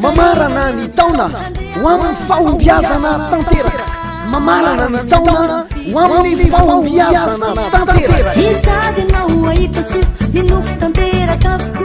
Mamarana ny taona ho amin'ny fahombiazana tanteraka. Mamarana ny taona ho amin'ny fahombiazana tanteraka.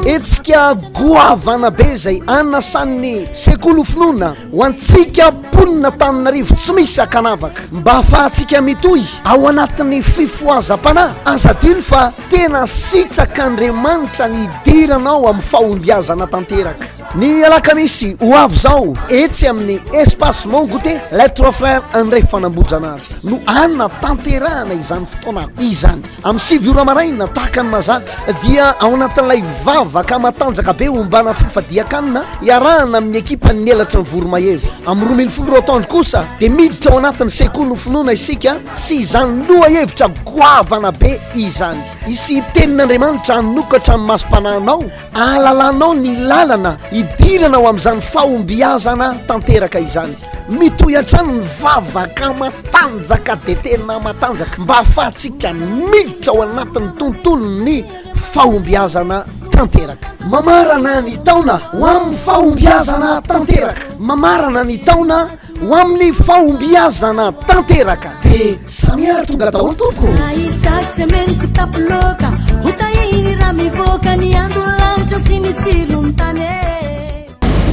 Hetsika goavana be izay anasan'ny Sekoly Finoana ho antsika mponin'Antananarivo tsy misy ankanavaka mba hahafahantsika mitohy ao anatin'ny fifohazam-panahy. Aza adino fa tena sitrak'Andriamanitra ny hidiranao amin'ny fahombiazana tanteraka. Ny alakamisy ho avy izao, etsy amin'ny Espace Mon Goûter, Les Trois Frères Andrefan'Ambohijanahary no hanatanterahana izany fotoana izany. Amin'ny 9 ora maraina, tahaka ny mahazatra, dia ao anatin'ilay vavaka matanjaka be ombana fifadian-kanina iarahana amin'ny ekipan'ny Elatry ny Voromahery. Amin'ny 12 ora atoandro kosa dia miditra ao anatin'ny sekoly finoana isika sy izany lohahevitra goavana be izany. Hisy tenin'Andriamanitra hanokatra ny masom-panahinao Ahalalanao ny lalana hidirana ho amin'izany fahombiazana tanteraka izany. Mitohy hatrany ny vavaka matanjaka dia tena matanjaka mba hahafahantsika miditra ao anatin'ny tontolon'ny fahombiazana tanteraka. Mamarana ny taona ho amin'ny fahombiazana tanteraka. Mamarana ny taona Ho amin'ny fahombiazana tanteraka. Dia samia ary tonga daholo tompoko ô! Nahita tsy ameniko tapiloka Ho tahiny raha mivoaka ny andron'ny lanitra sy ny tsilon'ny tany e.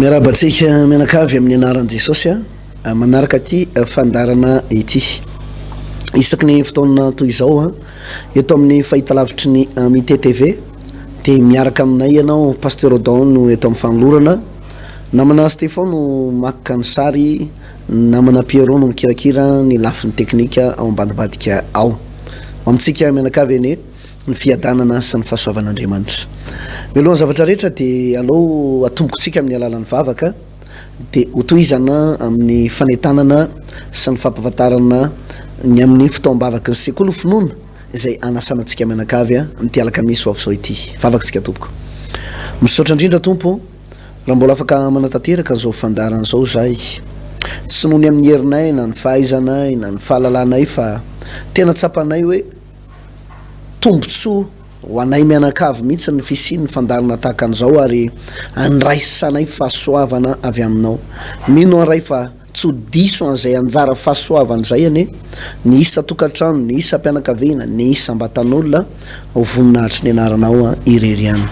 Miarahaba antsika mianakavy amin'ny anaran'i Jesosy a, manaraka ity fandaharana ity. Isaky ny fotoana toy izao eto amin'ny fahitalavitry ny Amite TV dia miaraka aminay ianao Pasteur Odon no eto amin'ny fanolorana. Namana Stefan no maka ny sary, namana Pierrot no mikirakira ny lafiny teknika ao ambadibadika ao. Ho amintsika mianakavy anie ny fiadanana sy ny fahasoavan'Andriamanitra. Mialohan'ny zavatra rehetra dia aleo atombokontsika amin'ny alalan'ny vavaka dia hotohizana amin'ny fanentanana sy ny fampahafantarana ny amin'ny fotoam-bavaky ny sekoly finoana izay anasana antsika mianakavy amin'ity alakamisy ho avy izao ity. Vavaka isika tompoko. Misaotra indrindra Tompo o. Raha mbola afaka manatanteraka an'izao fandaharana izao izahay, tsy noho ny amin'ny herinay na ny fahaizanay na ny fahalalanay fa tena tsapanay hoe tombontsoa ho anay mianakavy mihitsy ny fisian'ny fandaharana tahaka an'izao ary andraisanay fahasoavana avy aminao. Mino aho Ray fa tsy ho diso an'izay anjara fahasoavana izay anie ny isan-tokantrano, ny isam-pianakaviana, ny isam-batan'olona ho voninahitry ny anaranao irery ihany.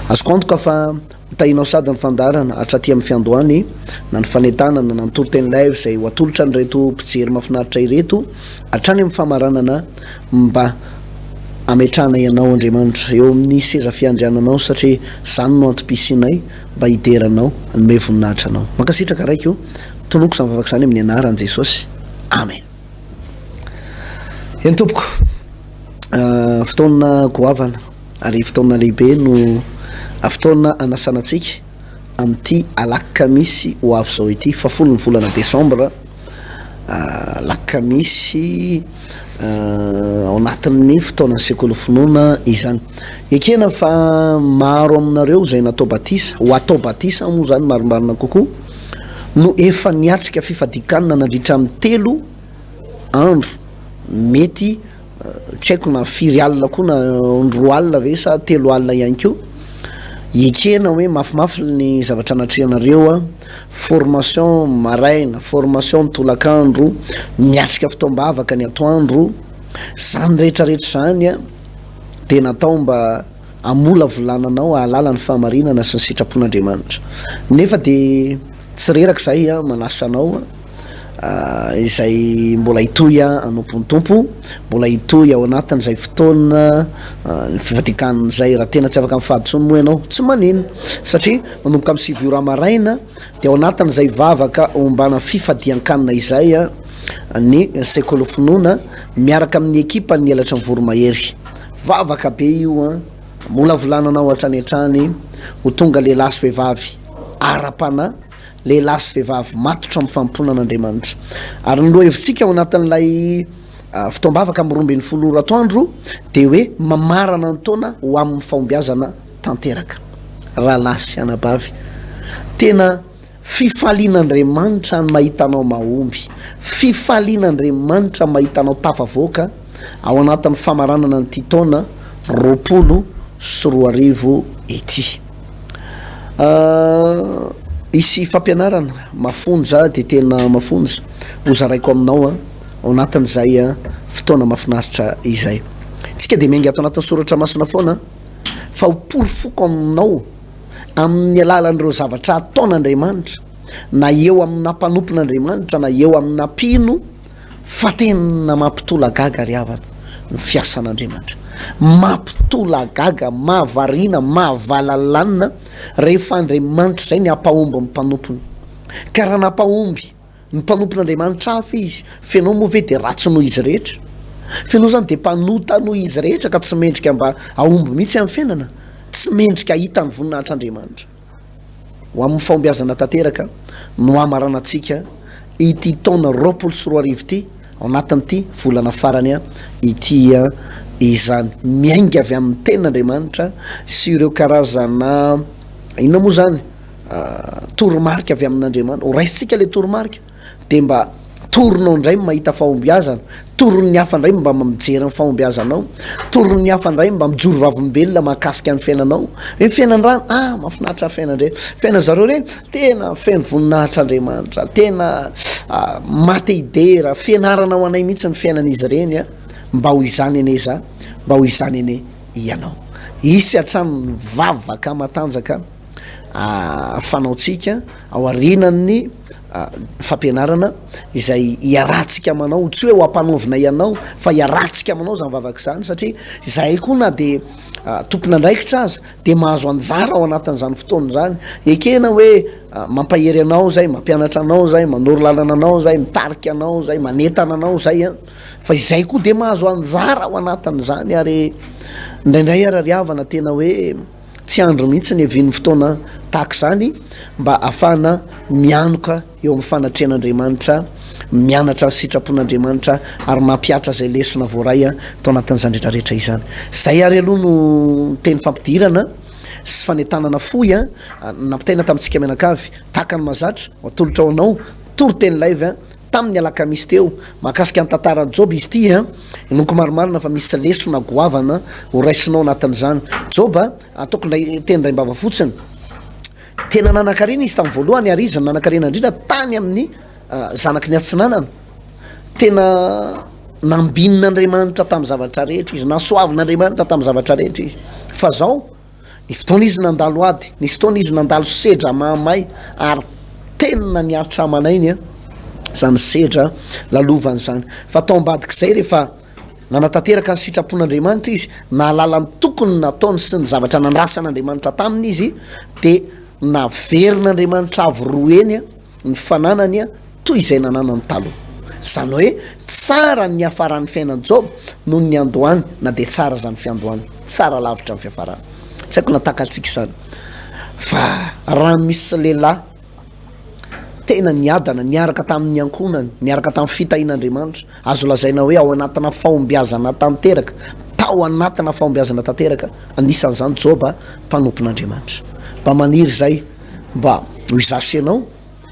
Azoko antoka fa ho tahinao sady ny fandaharana hatraty amin'ny fiandohany, na ny fanentanana, na ny toriteny live izay ho atolotra an'ireto mpijery mahafinaritra ireto hatrany amin'ny famaranana mba hametrahana ianao Andriamanitra eo amin'ny seza fiandriananao satria izany no antom-pisianay mba hidera Anao, hanome voninahitra Anao. Mankasitraka Raiko o. Tononiko izany vavaka izany amin'ny anaran'i Jesosy. Amen. Eny tompoko, fotoana goavana ary fotoana lehibe no fotoana anasana antsika amin'ity alakamisy ho avy izao ity, fahafolon'ny volana desambra. Alakamisy ao anatin'ny fotoanan'ny sekoly finoana izany. Ekena fa maro aminareo izay natao batisa, ho atao batisa moa izany marimarina kokoa, no efa niatrika fifadian-kanina nandritra ny 3 andro, mety Tsy haiko na firy alina koa na 2 alina ve sa 3 alina ihany koa. Ekena hoe mafimafy ny zavatra natrehanareo a, formation maraina, formation tolakandro, miatrika fotoam-bavaka ny atoandro, zany rehetra rehetra zany a dia natao mba hamolavolana anao hahalala ny fahamarinana sy ny sitrapon'Andriamanitra. Nefa dia tsy reraka izahay a manasa anao a. izay mbola hitohy hanompo ny Tompo, mbola hitohy ao anatin'izay fotoana ny fivadikanina izay. Raha tena tsy afaka mifady intsony moa ianao, tsy maninona, satria manomboka amin'ny 9 ora maraina dia ao anatin'izay vavaka ombana fifadian-kanina izay ny sekoly finoana miaraka amin'ny ekipan'ny Elatry ny Voromahery. Vavaka be io an, hamolavolana anao hatrany hatrany ho tonga lehilahy sy vehivavy ara-panahy. lehilahy sy vehivavy matotra amin'ny fanompoana an'Andriamanitra. Ary ny lohahevitsika ao anatin'ilay fotoam-bavaka amin'ny 12 ora atoandro dia hoe mamarana ny taona ho amin'ny fahombiazana tanteraka. Rahalahy sy anabavy, tena fifalian'Andriamanitra ny mahita anao mahomby, fifalian'Andriamanitra mahita anao tafavoaka ao anatin'ny famaranana an'ity taona 2020 ity. Hisy fampianarana mafonja dia tena mafonja ho zaraiko aminao ao anatin'izay fotoana mahafinaritra izay. Tsika dia miainga ato anatin'ny soratra masina foana fa ho porofoko aminao amin'ny alalan'ireo zavatra ataon'Andriamanitra na eo amina mpanompon'Andriamanitra na eo amina mpino Fa tena mampitolagaga ry havana ny fiasan'Andriamanitra. Mampitolagaga, mahavariana, mahavalalanina rehefa Andriamanitra izay ny hampahomby ny mpanompony. Ka raha nampahomby ny mpanompon'Andriamanitra hafa izy, f'ianao moa ve dia ratsy noho izy rehetra? F'ianao izany dia mpanota noho izy rehetra ka tsy mendrika mba hahomby mihitsy amin'ny fiainana? Tsy mendrika hahita ny voninahitr'Andriamanitra. Ho amin'ny fahombiazana tanteraka no hamaranantsika ity taona 2020 ity, ao anatin'ity volana farany ity izany. Miainga avy amin'ny Tenin'Andriamanitra sy ireo karazana, inona moa izany, toromarika avy amin'Andriamanitra. Ho raisintsika ilay toromarika. dia mba toronao indray ny mahita fahombiazana, toron'ny hafa indray mba mijery ny fahombiazanao, toron'ny hafa indray mba mijoro vavolombelona mahakasika ny fiainanao, hoe ny fiainan-drano, ah mahafinaritra ny fiainan-dreny, fiainan zareo ireny tena feno voninahitr'Andriamanitra, tena maha te hidera, fianarana ho anay mihitsy ny fiainan'izy ireny a, mba ho izany anie za, mba ho izany anie ianao. Hisy hatrany ny vavaka matanjaka. fanaontsika ao aorianan'ny fampianarana izay iarahantsika manao, tsy hoe ho ampanaovina ianao fa iarahantsika manao izany vavaka izany satria izahay koa na dia tompon'andraikitra aza dia mahazo anjara ao anatin'izany fotoana izany. Ekena hoe mampahery anao izay, mampianatra anao izay, manoro lalana anao izay, mitarika anao izay, manentana anao izay an, fa izay koa dia mahazo anjara ao anatin'izany ary indraindray ary ry havana tena hoe Tsy andro mihitsy ny havian'ny fotoana tahaka izany mba hahafahana mianoka eo amin'ny fanatrehan'Andriamanitra, mianatra ny sitrapon'Andriamanitra ary mampihatra izay lesona voaray tao anatin'izany rehetra rehetra izany. Izay ary aloha no teny fampidirana sy fanentanana fohy nampitaina tamintsika mianakavy. Tahaka ny mahazatra, atolotra ho anao toriteny live. Tamin'ny alakamisy teo, mahakasika ny tantaran'i Joba izy ity an! Inoako marimarina fa misy lesona goavana ho raisinao anatin'izany. Joba, ataoko indray teny indraim-bava fotsiny. Tena nanan-karena izy tamin'ny voalohany ary izy no nanan-karena indrindra tany amin'ny zanaky ny atsinanana. Tena nambinin'Andriamanitra tamin'ny zavatra rehetra izy, nasoavin'Andriamanitra tamin'ny zavatra rehetra izy. Fa zao, Nisy fotoana izy nandalo ady, nisy fotoana izy nandalo sedra mahamay ary tena nihatra aman'ainy izany sedra lalovany izany. Fa tao ambadik'izay rehefa nanatanteraka ny sitrapon'Andriamanitra izy, nahalala ny tokony nataony sy ny zavatra nandrasan'Andriamanitra taminy izy, dia naverin'Andriamanitra avo roa heny ny fananany toy izay nananany taloha. Izany hoe tsara ny niafaran'ny fiainan'i Joba noho ny niandohany, na dia tsara aza ny fiandohany, tsara lavitra ny fiafarany. Tsy haiko na takatsika izany. Fa raha misy lehilahy tena niadana niaraka tamin'ny ankohonany, niaraka tamin'ny fitahian'Andriamanitra, azo lazaina hoe ao anatina fahombiazana tanteraka, tao anatina fahombiazana tanteraka, anisan'izany Joba mpanompon'Andriamanitra. Mba maniry izay mba ho izaho sy ianao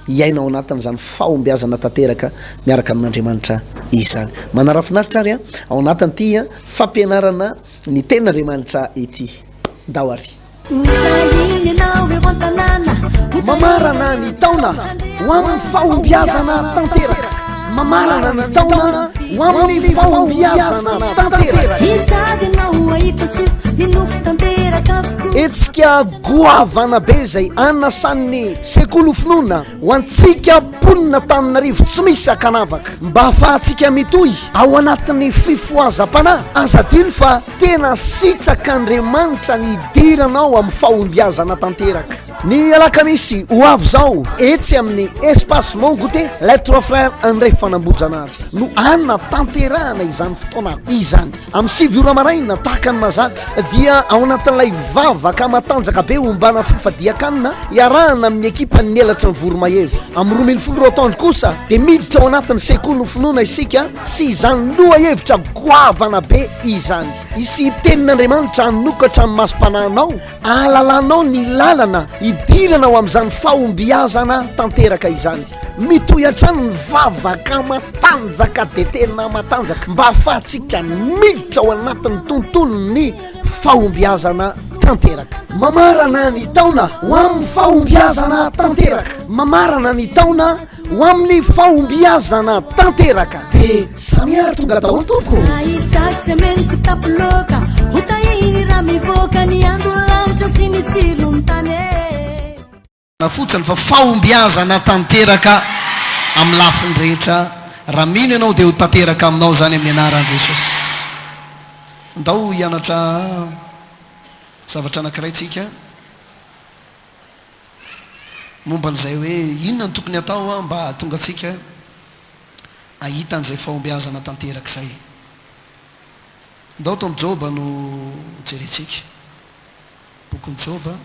hiaina ao anatin'izany fahombiazana tanteraka miaraka amin'Andriamanitra izany. Manara-finaritra ary ao anatin'ity fampianarana ny Tenin'Andriamanitra ity. Ndao ary. Mamarana ny taona ho amin'ny fahombiazana tanteraka. Mamarana ny taona ho amin'ny fahombiazana tanteraka. Hetsika goavana be izay anasan'ny Sekoly ho Finoana ho antsika mponina Antananarivo tsy misy ankanavaka mba hahafahantsika mitohy ao anatin'ny fifohazam-panahy. Aza adino fa tena sitrak'Andriamanitra ny hidiranao amin'ny fahombiazana tanteraka. Ny alakamisy ho avy izao etsy amin'ny Espace Mon Goûter, Les Trois Frères Andrefan'Ambohijanahary no hanatanterahana izany fotoana izany. Amin'ny 9 ora maraina, tahaka ny mahazatra, dia ao anatin'ilay vavaka matanjaka be ombana fifadian-kanina iarahana amin'ny ekipan'ny Elatry ny Voromahery. Amin'ny 12 atoandro kosa dia miditra ao anatin'ny sekoly ho finoana isika sy izany lohahevitra goavana be izany. Hisy tenin'Andriamanitra hanokatra ny masom-panahinao Ahalalanao ny lalana hidirana ho amin'izany fahombiazana tanteraka izany. Mitohy hatrany ny vavaka matanjaka dia tena matanjaka mba hahafahantsika miditra ao anatin'ny tontolon'ny fahombiazana. tanteraka. Mamarana ny taona ho amin'ny fahombiazana tanteraka. Mamarana ny taona ho amin'ny fahombiazana tanteraka. Dia samia ary tonga daholo tompoko. Nahita tsy ameno kitapo loaka ho tahiny raha mivoaka ny andron'ny lanitra sy ny tsiron'ny tany e. Na fotsiny fa fahombiazana tanteraka amin'ny lafiny rehetra. Raha mino ianao dia ho tanteraka aminao izany amin'ny anaran'i Jesosy. Ndao hianatra zavatra anankiray tsika momba an'izay hoe inona no tokony hatao mba hahatonga antsika hahita an'izay fahombiazana tanteraka izay. Ndao ato amin'ny Joba no jerentsika. Bokin'i Joba.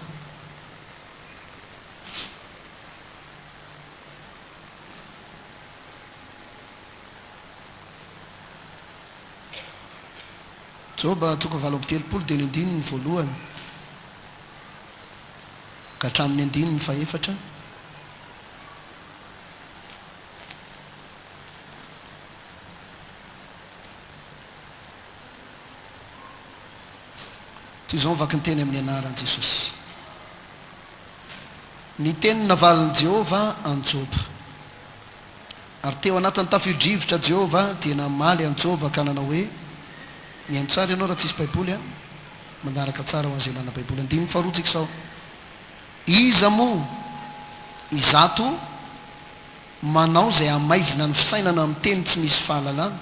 Joba toko 38 dia ny andininy voalohany ka hatramin'ny andininy fahefatra. Toy izao ny vakin-teny amin'ny anaran'i Jesosy. Ny teny navalin'i Jehovah an'i Joba. Ary teo anatin'ny tafio-drivotra Jehovah dia namaly an'i Joba ka nanao hoe, Mihaino tsara ianao raha tsisy Baiboly an! Manaraka tsara ho an'izay manana Baiboly. Andininy faharoa tsika izao. Iza moa izato manao izay hamaizina ny fisainana amin'ny teny tsy misy fahalalana?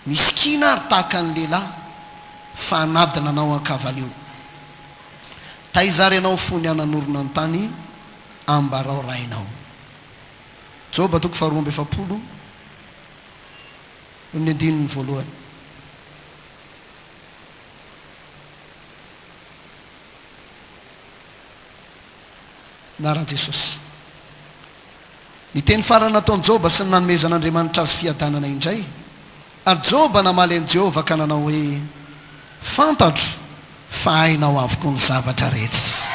Misikina ary tahaka ny lehilahy fa hanadina anao ankavalio. Taiza ary ianao fony aho nanorina ny tany, ambarao rainao. Joba toko faharoa amby 40 ny andininy voalohany. Anaran'i Jesosy. Ny teny farany nataon'i Joba sy ny nanomezan'Andriamanitra azy fiadanana indray. Ary Joba namaly an'i Jehovah ka nanao hoe, Fantatro fa hainao avokoa ny zavatra rehetra,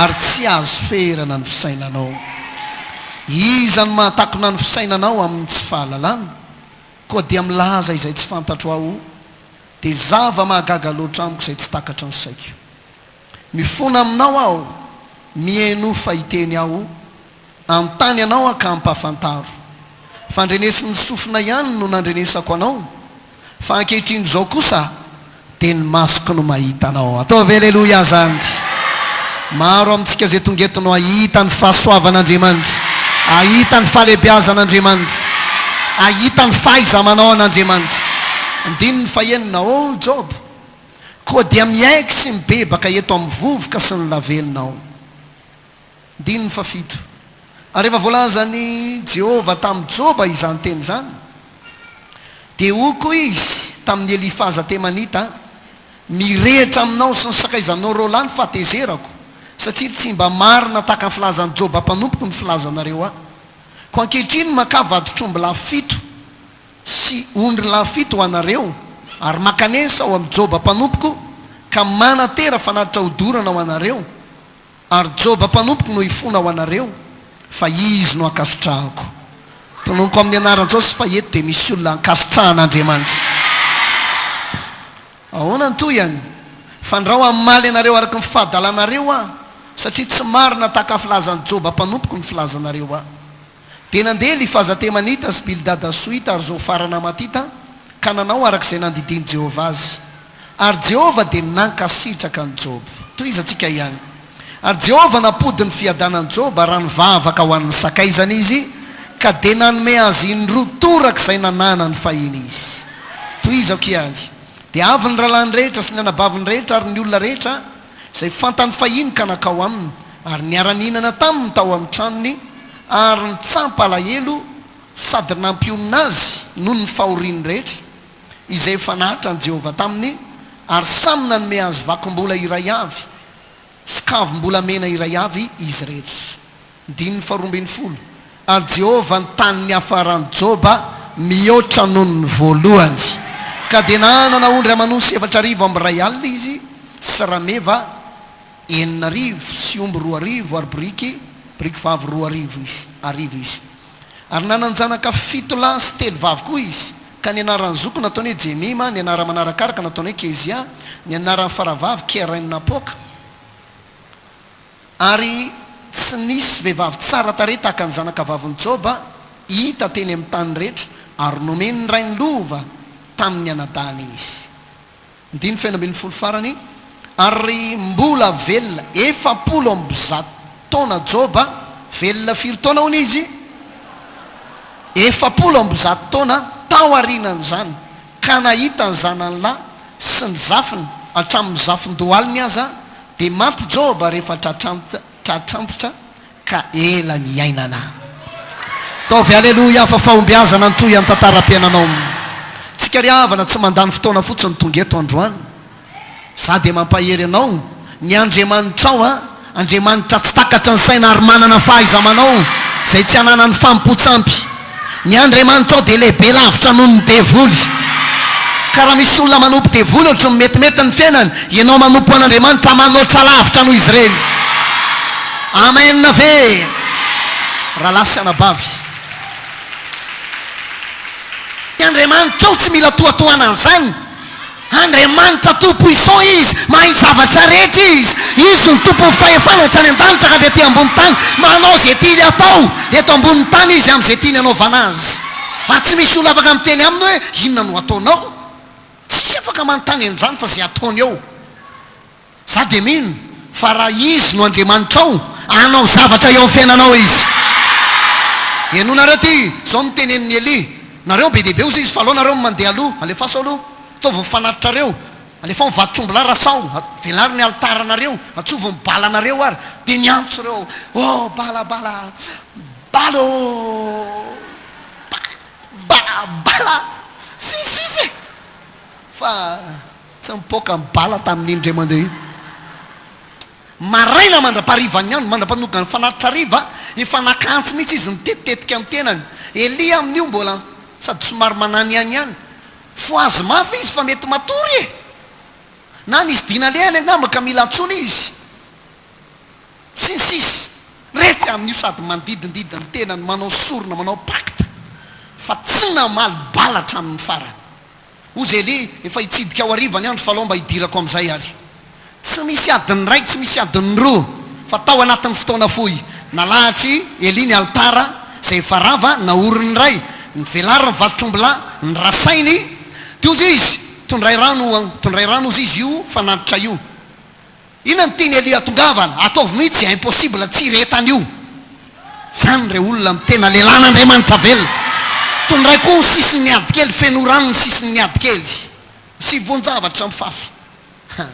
ary tsy azo ferana ny fisainanao. Iza no mahatakona ny fisainanao amin'ny tsy fahalalana? Koa dia milaza izay tsy fantatro aho, dia zava-mahagaga loatra amiko izay tsy takatry ny saiko. Mifona aminao aho, mihainoa fa hiteny aho, hanontany anao aho ka ampahafantaro. Fandrenesin'ny sofina ihany no nandrenesako anao, fa ankehitriny izao kosa dia ny masoko no mahita anao. Ataovy Aleloia izany. Maro amintsika izay tonga eto no hahita ny fahasoavan'Andriamanitra, hahita ny fahalehibeazan'Andriamanitra, hahita ny fahaiza-manao an'Andriamanitra. Andininy fahenina, Oh Joba! Koa dia miaiky sy mibebaka eto amin'ny vovoka sy ny lavenona aho. Andininy fahafito. Ary rehefa voalazan'i Jehovah tamin'i Joba izany teny izany, dia hoy koa izy tamin'i Elifaza Temanita, Mirehitra aminao sy ny sakaizanao roa lahy ny fahatezerako, satria tsy mba marina tahaka ny filazan'i Joba mpanompoko ny filazanareo ahy. Koa ankehitriny makà vatotr'ombilahy fito sy ondrilahy fito ho anareo, ary mankanesa ao amin'i Joba mpanompoko, ka manatera fanatitra hodorana ho anareo, ary Joba mpanompoko no hifona ho anareo, fa izy no ankasitrahako. Tononiko amin'ny anaran'i Josy fa eto dia misy olona ankasitrahan'Andriamanitra. Ahoana ny tohiny? Fandrao hamaly anareo araka ny fahadalanareo aho, satria tsy marina tahaka ny filazan'i Joba mpanompoko ny filazanareo ahy. Dia nandeha Elifaza Temanita sy Bildada Sohita ary Zofara Namatita, ka nanao araka izay nandidian'i Jehovah azy. Ary Jehovah dia nankasitraka an'i Joba. Tohizantsika ihany. Ary Jehovah nampody ny fiadanan'i Joba raha nivavaka ho an'ny sakaizany izy, ka dia nanome azy indroa toraka izay nananany fahiny izy. Tohizako ihany. Dia avy ny rahalahiny rehetra sy ny anabaviny rehetra ary ny olona rehetra izay fantany fahiny ka nankao aminy, ary niara-nihinana taminy tao amin'ny tranony, ary nitsampa alahelo sady nampionona azy noho ny fahoriany rehetra, izay efa nahatran'i Jehovah taminy, ary samy nanome azy vakim-bola iray avy sy kavim-bolamena iray avy izy rehetra. Andininy faharoa 12, Ary Jehovah nitany ny hafaran'i Joba mihoatra noho ny voalohany. Ka dia nanana ondry aman'osy 4000 izy, sy rameva 600, sy omby 2000, ary boriky, boriky vavy 2000 izy, arivo izy. Ary nanan-janaka fito lahy sy telo vavy koa izy. Ka ny anaran'ny zoky nataony hoe Jemima, ny anara-manarakaraka nataony hoe Kezia, ny anaran'ny faravavy Keren-Apoka. Ary tsy nisy vehivavy tsara tarehy tahaka ny zanakavavin'i Joba hita teny amin'ny tany rehetra, ary nomen'ny rainy lova tamin'ny anadahiny izy. Andininy faha-16 farany, Ary mbola velona 140 taona Joba, velona firy taona hono izy? 140 taona taorianan'izany, ka nahita ny zanany lahy sy ny zafiny, hatramin'ny zafin-dohaliny aza, dia maty Joba rehefa tratrantitra ka ela niainana. Ataovy Aleloia fa fahombiazana ny tohy an'ny tantaram-piainanao. Tsika ry havana tsy mandany fotoana fotsiny tonga eto androany. Za dia mampahery anao, ny Andriamanitrao a, Andriamanitra tsy takatra ny saina ary manana fahaiza-manao izay tsy ananan'ny fanompoan-tsampy. Ny Andriamanitrao dia lehibe lavitra noho ny devoly. Ka raha misy olona manompo devoly ohatry ny metimety ny fiainany, ianao manompo an'Andriamanitra manoatra lavitra noho izy ireny. Amen ve rahalahy sy anabavy? Ny Andriamanitrao tsy mila tohatohanana an'izany. Andriamanitra tout puissant Izy, mahay ny zavatra rehetra Izy, Izy no tompon'ny fahefana hatrany an-danitra ka hatraty ambony tany, manao izay tiany atao eto ambonin'ny tany Izy amin'izay tiany hanaovana azy. Ary tsy misy olona afaka miteny Aminy hoe inona no ataonao? Tsisy afaka manontany an'izany fa izay ataony eo. Za dia mino fa raha Izy no Andriamanitrao, hanao zavatra eo amin'ny fiainanao Izy. Henoinareo ity, izao no tenenin'i Elia, Nareo be dia be hozy izy, fa aleo nareo no mandeha aloha, alefaso aloha, ataovy ny fanatitrareo, alefao ny vatotr'ombilahy rasao, velaro ny alitaranareo, antsovy ny balanareo ary. Dia niantso ireo, Oh, bala, bala, bala ô! Ba, ba, bala! Sy ny sisa e! Fa. Tsy nipoaka ny bala tamin'iny indray mandeha iny. Maraina mandra-paharivan'ny andro, mandra-panogan'ny fanatitra hariva, efa naka antsy mihitsy izy nitetitetika ny tenany. Elia amin'io mbola sady somary mananihany ihany. Fohazy mafy izy fa mety matory e! Na nisy dia nalehany angamba ka mila antsoina izy. Sy ny sisa Retsy amin'io sady mandidindidy ny tenany, manao sorona, manao pacte, fa tsy namaly bala hatramin'ny farany. Hozy Elia, efa hitsidika ao hariva ny andro fa alao mba hidirako amin'izay ary. Tsy nisy adiny iray, tsy misy adiny roa, fa tao anatin'ny fotoana fohy, nalahatr'i Elia ny alitara izay efa rava, naoriny indray, novelariny ny vatotr'ombilahy, norasainy, dia hozy izy, Tondray rano, tondray rano hozy izy io fanatitra io. Inona no tian'i Elia hatongavana? Ataovy mihitsy, impossible, tsy hirehetana io. Zany re olona no tena lelan'Andriamanitra velona. Tondray koa ny sisin'ny ady kely, feno rano ny sisin'ny ady kely. Sy voan-javatra mifafy. Ha.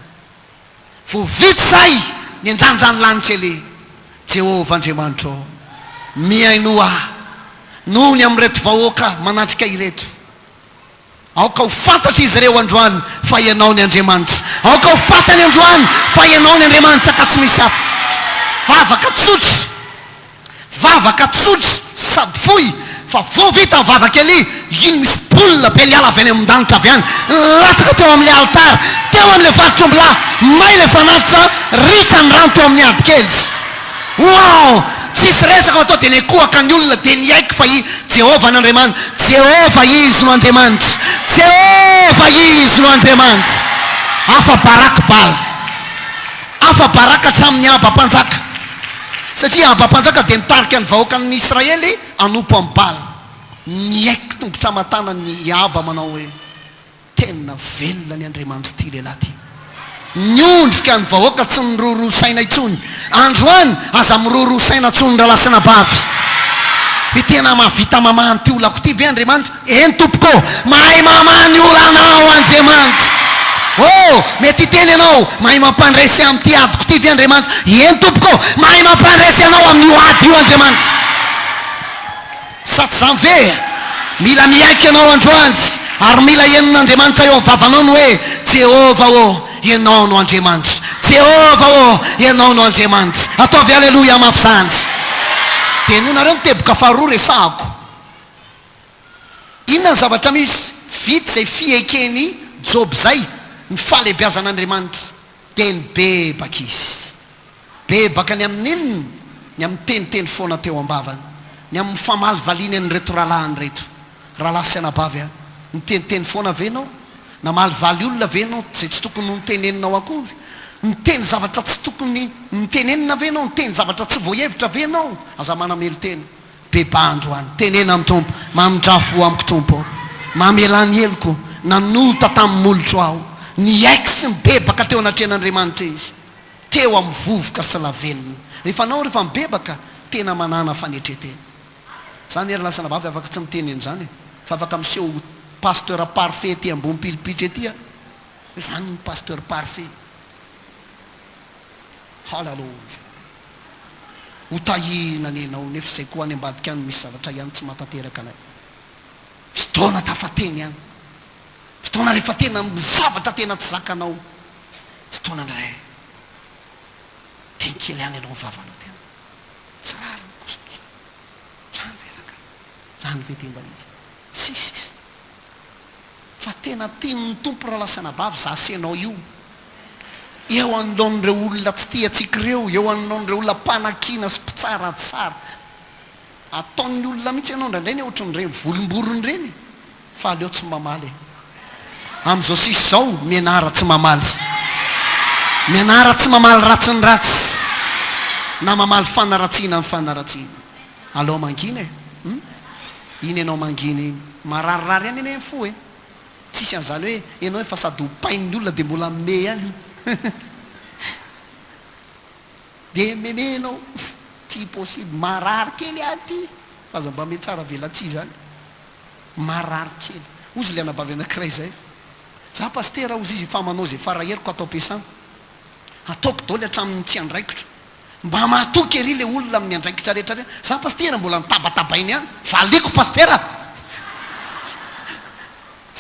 Vao vita izay, nianjanja ny lanitra Elia. Jehovah Andriamanitro ô, mihainoa ahy noho ny amin'ireto vahoaka manatrika ireto. Aoka ho fantatr'izy ireo androany fa Ianao ny Andriamanitra. Aoka ho fantany androany fa Ianao ny Andriamanitra ka tsy misy hafa. Vavaka tsotra, vavaka tsotra sady fohy fa vao vita ny vavaka Elia, iny misy boule be niala avy any amin-danitra avy any, nilatsaka teo amin'ilay alitara, teo amin'ilay faritr'ombilahy, may ilay fanatitra, ritra ny rano teo amin'ny ady kely. Wow! Tsisy resaka fa toa dia nikohaka ny olona dia niaiky fa i Jehovah no Andriamanitra. Jehovah Izy no Andriamanitra. Jehovah Izy no Andriamanitra. Afa-baraka Bala. Afa-baraka hatramin'ny Ahaba mpanjaka. Satria Ahaba mpanjaka dia nitarika ny vahoakan'ny Israely hanompo an'i Bala. Niaiky tongotra aman-tanany i Ahaba manao hoe. Tena velona ny Andriamanitr'ity lehilahy ity. Niondrika ny vahoaka tsy niroroa saina intsony. Androany, aza miroroa saina intsony rahalahy sy anabavy. Hoe tena mahavita mamaha an'ity olako ity ve Andriamanitra? Eny tompoko ô! Mahay mamaha ny olanao Andriamanitra. Oh! Mety hiteny ianao, mahay mampandresy amin'ity adiko ity ve Andriamanitra? Eny tompoko ô! Mahay mampandresy anao amin'io ady io Andriamanitra. Sa tsy izany ve? Mila miaiky ianao androany, ary mila henon'Andriamanitra eo amin'ny vavanao ny hoe, Jehovah ô, Ianao no Andriamanitra. Jehovah ô, Ianao no Andriamanitra. Ataovy Aleloia mafy izany. Dia henoinareo ny teboka faharoa resahako. Inona ny zavatra misy? Vita izay fieken'i Joba izay, ny fahalehibiazan'Andriamanitra, dia nibebaka izy. Bebaka ny amin'ny inona? Ny amin'ny teniteny foana teo am-bavany. Ny amin'ny famalivaliany an'ireto rahalahiny ireto. Rahalahy sy anabavy a! Niteniteny foana ve ianao? Namalivaly olona ve ianao izay tsy tokony ho noteneninao akory? Niteny zavatra tsy tokony notenenina ve ianao? Niteny zavatra tsy voahevitra ve ianao? Aza manamelo-tena. Bebaha androany. Tenena amin'ny Tompo, Mamindrà fo amiko Tompo ô. Mamelà ny heloko. Nanota tamin'ny molotro aho. Niaiky sy nibebaka teo anatrehan'Andriamanitra izy. Teo amin'ny vovoka sy lavenona. Rehefa anao rehefa mibebaka, tena manàna fanetren-tena. Za anie ry lahy sy anabavy afaka tsy miteny an'izany e! Fa afaka miseho ho pasteur parfait ety ambony pilipitra ety aho. Hoe zany ny pasteur parfait. Hallelujah. Ho tahiana anie ianao nefa izay koa any ambadika any misy zavatra ihany tsy mahatanteraka anay. Fotoana tafateny ihany. Fotoana rehefa tena zavatra tena tsy zakanao. Fotoana indray teny kely ihany ianao ny vavanao tena tsy rariny kosa aloha zany. Zany ve rangahy? Zany ve dia mba izy? Sy sisa. Fa tena tian'ny Tompo rahalahy sy anabavy za sy ianao io. Eo anoloan'ireo olona tsy tia antsika ireo, eo anoloan'ireo olona mpanakiana sy mpitsaratsara. Ataon'ny olona mihitsy ianao indraindray anie ohatran'ireny volomborona ireny e! Fa aleo tsy mamaly e! Amin'izao sisa izao, mianara tsy mamaly. Mianara tsy mamaly ratsy ny ratsy, na mamaly fanaratsiana ny fanaratsiana. Aleo mangina e! Hum? Iny ianao mangina iny. Mararirary ihany anie ny fo e! Tsisy an'izany hoe ianao efa sady hopain'ny olona dia mbola mime ihany. Dia meme ianao. Tsy possible. Marary kely aho ity. Fa aza mba mihatsara velatsihy izany. Marary kely. Hozy ilay anabavy anankiray izay. Za pasitera hozy izy efa manao izay fara heriko ato am-piasana. Ataoko daholo hatramin'ny tsy andraikitro. Mba mahatoky ery le olona amin'ny andraikitra rehetra rehetra. Za pasitera mbola nitabatabaina ihany. Valiako pasitera.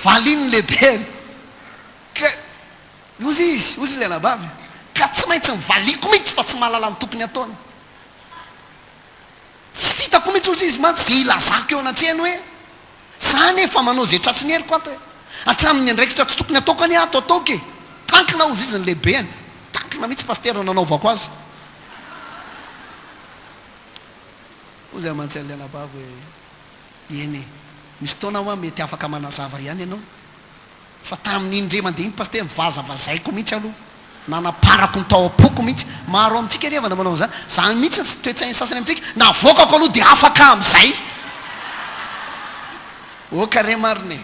Valian'ny lehibeny. Ka hozy izy, hozy ilay anabavy, ka tsy maintsy nivaliako mihitsy fa tsy mahalala ny tokony hataony. Tsy hitako mihitsy hozy izy mantsy izay hilazako eo anatrehany hoe za anie efa manao izay tratry ny heriko ato e. Hatramin'ny andraikitra tsy tokony hataoko anie ato ataoko e. Tankina hozy izy ny lehibeny. Tankina mihitsy pasitera nanaovako azy. Hozy aho mantsy an'ilay anabavy hoe eny e, misy fotoana hoa mety afaka manazava ihany ianao. Fa tamin'iny indray mandeha iny pasitera nivazavazaiko mihitsy aloha. Nanaparako ny tao am-poko mihitsy. Maro amintsika ry havana manao an'izany. Izany mihitsy ny toe-tsain'ny sasany amintsika. Navoakako aloha dia afaka amin'izay. Ok re marina e.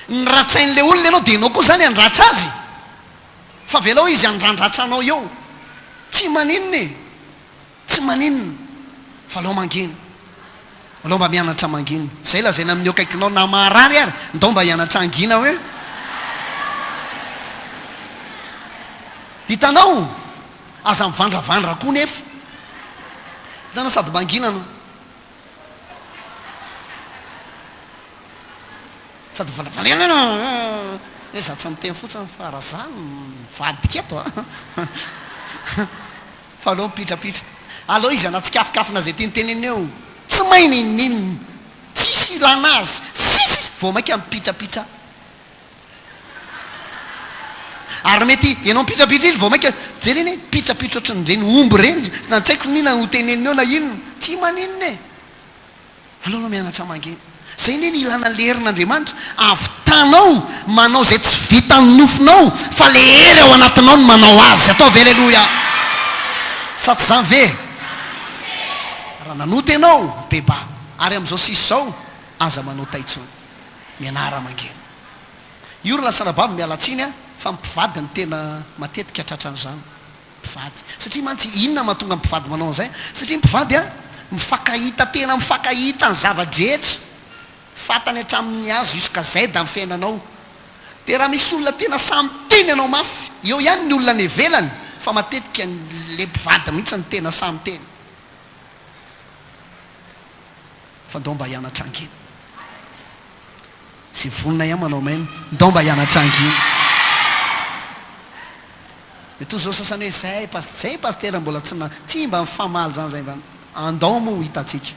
Ny ratsain'ilay olona ianao dia ianao koa izany handratra azy. Fa avelao izy handrandratra anao eo. Tsy maninona e. Tsy maninona fa aleo mangina. Aleo mba mianatra mangina. Izay lazaina amin'ny eo akaikinao na maharary ary, ndao mba hianatra hangina hoe. Hitanao? Aza mivandravandra koa nefa. Hitanao sady mangina no. Sady mivandravandra. Hoe za tsy miteny fotsiny fa raha za mivadika eto a. Fa aleo mipitrapitra. Aleo izy hanatsikafonkafona izay tiany tenenina eo. Tsy may n'inon'inona. Tsisy ilana azy. Sisy. Vao mainka mipitrapitra. Ary mety ianao mipitrapitra iny vao mainka jerena e, mipitrapitra ohatran'ireny omby ireny. Na tsy haiko n'inona ho tenenina eo na inona. Tsy maninona e. Aleo aloha mianatra mangina. Zay anie ny ilana le herin'Andriamanitra, ahavitanao manao izay tsy vitan'ny nofonao fa le hery ao anatinao no manao azy. Ataovy aleloia. Sa tsy zany ve? Raha nanota ianao, mibebaha. Ary amin'izao sisa izao, aza manota intsony. Mianara mangina. Io ry lasanabavy miala tsiny a, fa ny mpivady no tena matetika tratran'izany. Mpivady. Satria mantsy inona mahatonga ny mpivady manao an'izay? Satria ny mpivady an, mifankahita tena mifankahita ny zava-drehetra. Fantany hatramin'ny A jusqu'à Z ny fiainanao. Dia raha misy olona tena sahy miteny anao mafy, eo ihany ny olona any ivelany, fa matetika le mpivady mihitsy no tena sahy miteny. Fa ndao mba hianatra hangina. Izay vonona ihany manao amen. Ndao mba hianatra hangina. Mety ho zao sasany hoe zay pas zay pasitera mbola tsy na tsy mba mifamaly zany zay mba andao moa ho hitantsika.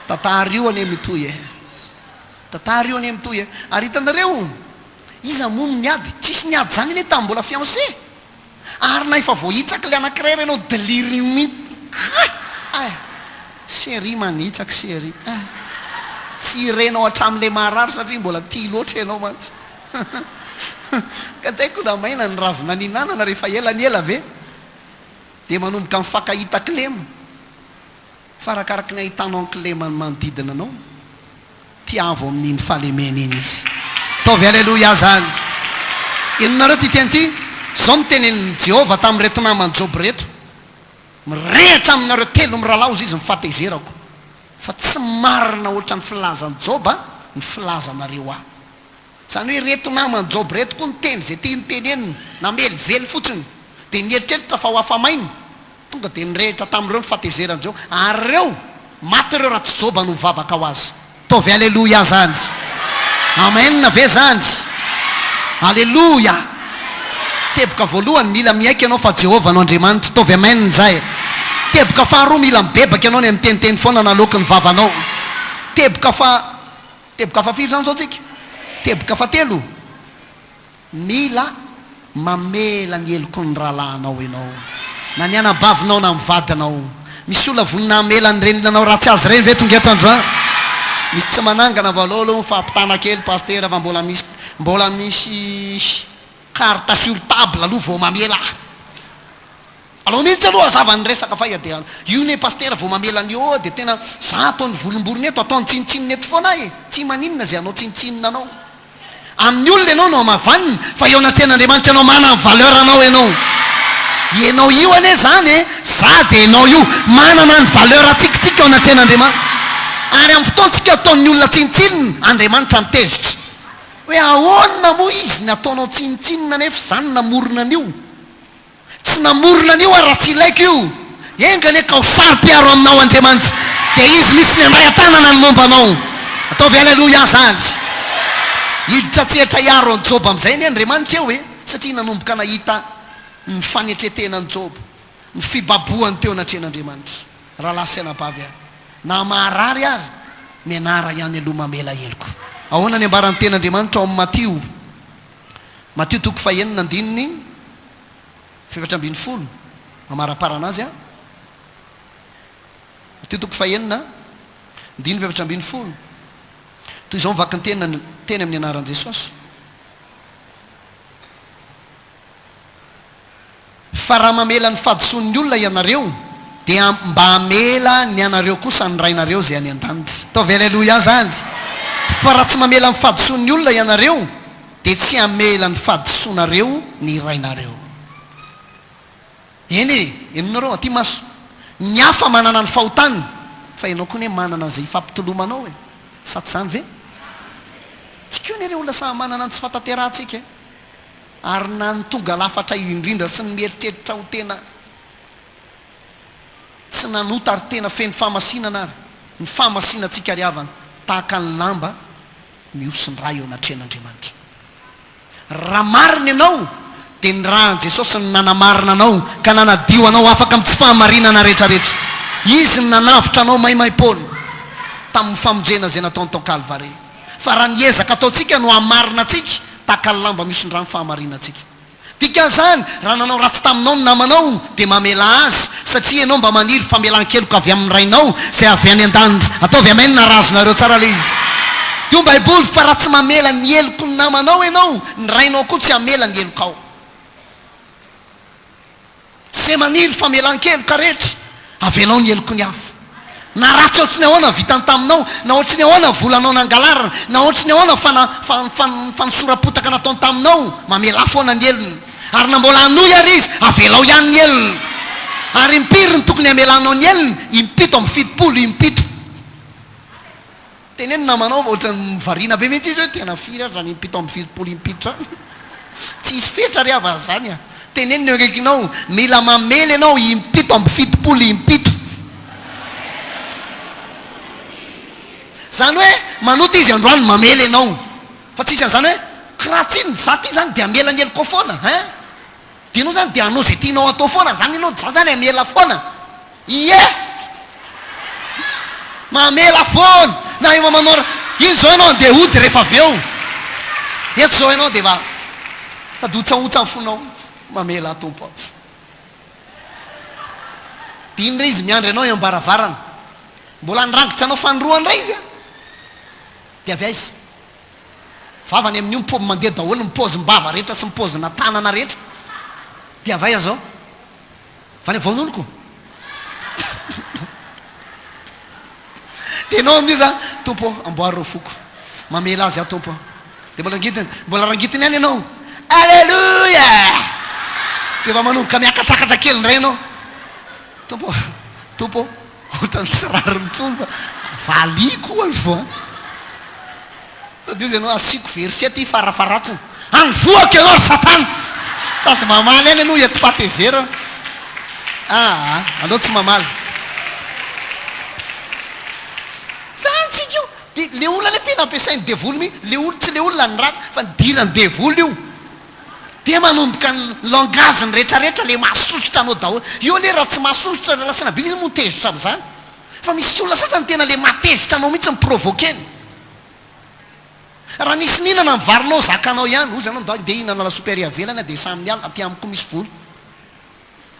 Tantara io anie mitohy e. Tantara io anie mitohy e. Ary hitanareo iza moa no niady? Tsisy niady zany anie tamin'ny mbola fiancé. Ary na efa voahitsaky le anakiray ary ianao deliry mi ah! Ay! Chérie manitsaky chérie ah! Tsy renao hatramin'ilay maharary satria mbola tia loatra ianao mantsy. Ka tsy haiko na maina ny ravina nihinanana rehefa ela ny ela ve dia manomboka mifankahita kilema. Fa arakaraky ny ahitanao ny kileman'ny manodidina anao, tiavo amin'iny fahalemena iny izy. Ataovy Aleloia zany. Henonareo ity teny ity? Izao no tenenin'i Jehovah tamin'ireto naman'i Joba ireto, Mirehitra aminareo telo mirahalahy hozy izy ny fahatezerako, fa tsy marina hoatran'ny filazan'i Joba ny filazanareo ahy. Izany hoe ireto naman'i Joba ireto koa niteny izay tiany tenenina, namelively fotsiny, dia nieritreritra fa ho afa-maina. Tonga dia nirehitra tamin'ireo ny fahatezeran'i Jehovah. Ary ireo, maty ireo raha tsy Joba no nivavaka ho azy. Ataovy Aleloia zany! Amen ve zany? Aleloia! Teboka voalohany, mila miaiky ianao fa Jehovah no Andriamanitra. Ataovy Amen izay. Teboka faharoa, mila mibebaka ianao ny amin'ny miteniteny foana naloaky ny vavanao. Teboka faha, teboka fahafiry izany izao tsika? Teboka fahatelo. Mila mamela ny heloky ny rahalahinao ianao, na ny anabavinao na ny vadinao. Misy olona vonona hamela an'ireny nanao ratsy azy ireny ve tonga eto androany? Misy tsy manangana vao aleo aloha ny fampitana kely Pasitera fa mbola misy mbola misy carte sur table aloha vao mamela ahy. Aleo mihitsy aloha hazava ny resaka fa dia io ne Pasitera vao mamela an'io eo dia tena za ataony volomborona eto ataony tsinontsinona eto foana ahy e! Tsy maninona izay hanao tsinontsinona anao. Amin'ny olona ianao no hamavanina fa eo anatrehan'Andriamanitra ianao manana ny valeur anao ianao. Ianao io anie zany e, za dia ianao io, manana ny valeur antsika tsika eo anatrehan'Andriamanitra. Ary amin'ny fotoantsika ataon'ny olona tsinontsinona, Andriamanitra no tezitra. Hoe ahoana moa izy ny ataonao tsinontsinona nefa za no namorona an'io. Tsy namorona an'io aho raha tsy ilaiko io. Enga anie ka ho saro-piaro aminao Andriamanitra, dia Izy mihitsy ny handray an-tanana ny momba anao. Ataovy Aleloia zany. Hiditra an-tsehatra hiaro an'i Joba amin'izay anie Andriamanitra eo e, satria nanomboka nahita ny fanetren-tenan'i Joba, ny fibabohany teo anatrehan'Andriamanitra. Rahalahy sy anabavy a, na maharary ary, mianara ihany aloha mamela heloka. Ahoana ny ambaran'ny Tenin'Andriamanitra ao amin'ny Matio? Matio toko fahenina andininy fahefatra ambin'ny folo, mamaraparana azy an. Matio toko fahenina andininy fahefatra ambin'ny folo. Toy izao ny vakin-teny teny amin'ny anaran'i Jesosy. Fa raha mamela ny fahadisoan'ny olona ianareo, dia mba hamela ny anareo kosa ny Rainareo izay any an-danitra. Ataovy Aleloia izany! Fa raha tsy mamela ny fahadisoan'ny olona ianareo, dia tsy hamela ny fahadisoanareo ny Rainareo. Eny e, henonareo aty maso. Ny hafa manana ny fahotany, fa ianao koa anie manana an'izay ifampitolomanao e! Sa tsy izany ve? Tsy koa anie re olona samy manana ny tsy fahatanterahantsika e! Ary na ny tonga lafatra indrindra sy ny mieritreritra ho tena tsy nanota ary tena feno fahamasinana ary, ny fahamasinantsika ry havana, tahaka ny lamba mihosin-drà eo anatrehan'Andriamanitra. Raha marina ianao, dia ny ràn'i Jesosy no nanamarina anao ka nanadio anao afaka amin'ny tsy fahamarinana rehetrarehetra. Izy no nanavotra anao maimaim-poana tamin'ny famonjena izay nataony tao Kalvary. Fa raha ny ezaka ataontsika no hamarina antsika, tahaka ny lamba mihosin-drà ny fahamarinantsika. Dikan'izany, raha nanao ratsy taminao ny namanao, dia mamelà azy, satria ianao mba maniry famelan-keloka avy amin'ny Rainao izay avy any an-danitra. Ataovy amen raha azonareo tsara ilay izy. Io ny Baiboly, fa raha tsy mamela ny heloky ny namanao ianao, ny Rainao koa tsy hamela ny helokao. Ze maniry famelan-keloka rehetra, avelao ny heloky ny hafa. Na ratsy ohatry ny ahoana ny vitany taminao, na ohatry ny ahoana ny volanao nangalarina, na ohatry ny ahoana fana, fan, fan, fanosoram-potaka nataony taminao, mamelà foana ny helony. Ary na mbola hanohy ary izy, avelao ihany ny helony. Ary impiry no tokony hamelanao ny helony? Impito amby 70, impito. Teneno namanao fa ohatran'ny variana be mihitsy izy hoe tena firy ary zany impito amby 70 impito zany. Tsy hisy fetra ry havana zany a. Teneno ny eo akaikinao, mila mamely ianao impito amby 70 impito. Zany hoe manota izy androany mamely ianao. Fa tsisy an'izany hoe kiraha tsinona za ty zany dia hamela ny helokao foana hein. Dia ianao zany dia hanao izay tianao atao foana zany ianao, za zany hamela foana. Ie! Mamela foana! Na eo manao iny zao ianao andeha hody rehefa avy eo. Eto zao ianao dia mba sady hotsahontsa ny fonao, mamela ahy Tompo a. Dia iny re izy miandry anao eo am-baravarana. Mbola handrangitra anao fanindroany indray izy a. Dia avy aiza? Vavany amin'io ny mandeha daholo ny paozim-bava rehetra sy ny paozina tanana rehetra. Dia avy aiza zao? Avy any vaonoloko. Dia ianao amin'io zany, Tompo ô, amboary ireo foko. Mamela azy aho Tompo ô. Dia mbola rangitiny, mbola rangitiny ihany ianao. Aleloia! Dia efa manomboka miakatsakatra kely indray ianao. Tompo ô, Tompo ô, ohatran'ny tsy rariny intsony fa valiako ho'a an. Tadidio ianao asiako verset ty farafaharatsiny. Any vohako ianao ry satana. Sady mamaly ihany ianao entim-pahatezerana. Aa aleo tsy mamaly. Zany tsika io. De le olona le tena ampiasain'ny devoly mihitsy. Le olona tsy le olona ny ratsy fa nidiran'ny devoly io. De manomboka ny langage-ny retraretra le mahasosotra anao daholo. Io anie raha tsy mahasosotra raha lasa nabila izy moa tezitra am'zany. Fa misy olona sasany tena le mahatezitra anao mihitsy mi-provoquer-ny. Raha nisy nihinana ny varinao zakanao ihany, hozy ianao ndao ndeha hihinana lasopy ary avelany aho dia samy miala, aty amiko misy vola.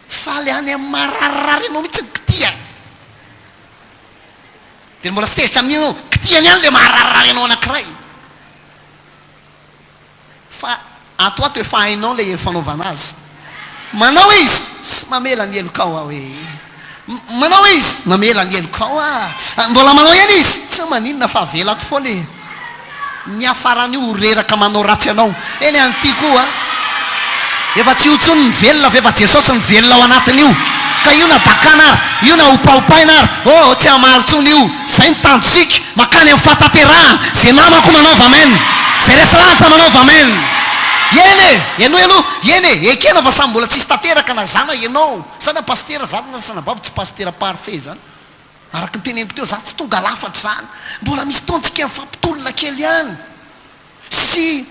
Faly any amin'ny mararirary anao mihitsy ny kitihany. Dia mbola tsy tezitra amin'iny ianao, kitihany ihany ilay mahararirary anao anankiray. Fa ato ato efa hainao ilay fanaovana azy. Manao izy, sy mamela ny helokao aho e. Manao izy, mamela ny helokao aho. Mbola manao ihany izy, tsy maninona fa avelako foana e. Ny hiafaran'io ho reraka manao ratsy anao. Eny an, ity koa efa tsy io intsony ny velona fa efa Jesosy ny velona ao anatin'io. Ka io na dakana ary, io na hopahopaina ary, oh tsy hamaly intsony io. Zay ny tanjontsika, makany amin'ny fahatanterahana. Zay namako manaova amen. Zay resy lahatra manaova amen. Eny e, henoy aloha, eny e, ekena fa samy mbola tsisy tanteraka na za na ianao. Za na pasitera, za na sanabavy tsy pasitera parfait zany. Araka ny teneniko teo, za tsy tonga lafatra zany. Mbola misy fotoantsika mifampitolona kely ihany. Sy